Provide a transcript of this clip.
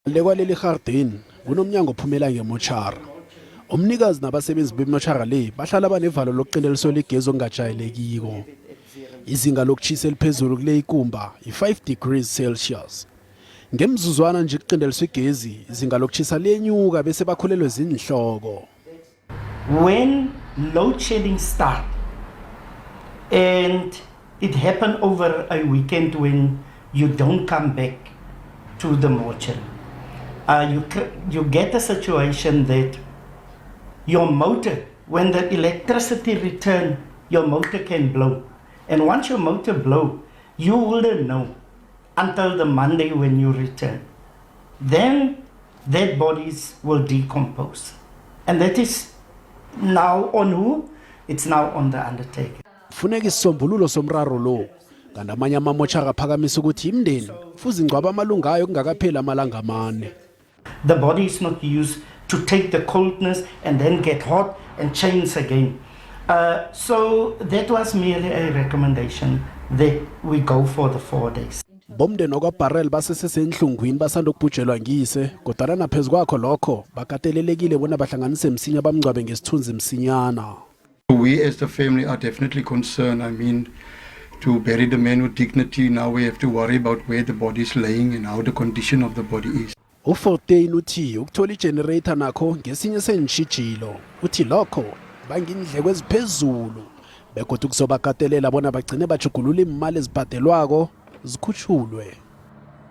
Le kwaleli rhardeni kunomnyango ophumela ngemotjhara. Umnikazi nabasebenzi bemotjhara le bahlala banevalo lokuqinteliswa ligezi okungajayelekiko. Izinga lokutjhisa eliphezulu kule ikumba yi-5 degrees Celsius. Ngemzuzwana nje kuqinteliswa igezi, izinga lokutjhisa liyenyuka bese bakhulelwe ziinhloko. When load shedding start, and it happened over a weekend when you don't come back to the mortuary, you get a situation that your motor, when the electricity return, your motor can blow. And once your motor blow, you wouldn't know until the Monday when you return. Then dead bodies will decompose. And that is now on who? It's now on the undertaker. Kufuneka isisombululo somraro lo. Kanti amanye amamotjhara aphakamisa ukuthi imindeni kufuze ingcwaba amalunga ayo kungakapheli amalanga amane. The body is not used to take the coldness and then get hot and change again. So that was merely a recommendation that we go for the 4 days. Bomndeni wakwaBarrel basesesenhlungwini basanda ukubhujelwa ngiyise, kodwana naphezu kwakho lokho bakatelelekile bona bahlanganise msinya bamngcwabe ngesithunzi msinyana. We as the family are definitely concerned. I mean, to bury the man with dignity, now we have to worry about where the body is laying and how the condition of the body is. UFortein uthi ukuthola igenerator nakho ngesinye seentjhijilo. Uthi lokho bangindleko eziphezulu begodu kuzobakatelela bona bagcine bajugulula imali ezibhadelwako zikhutjhulwe.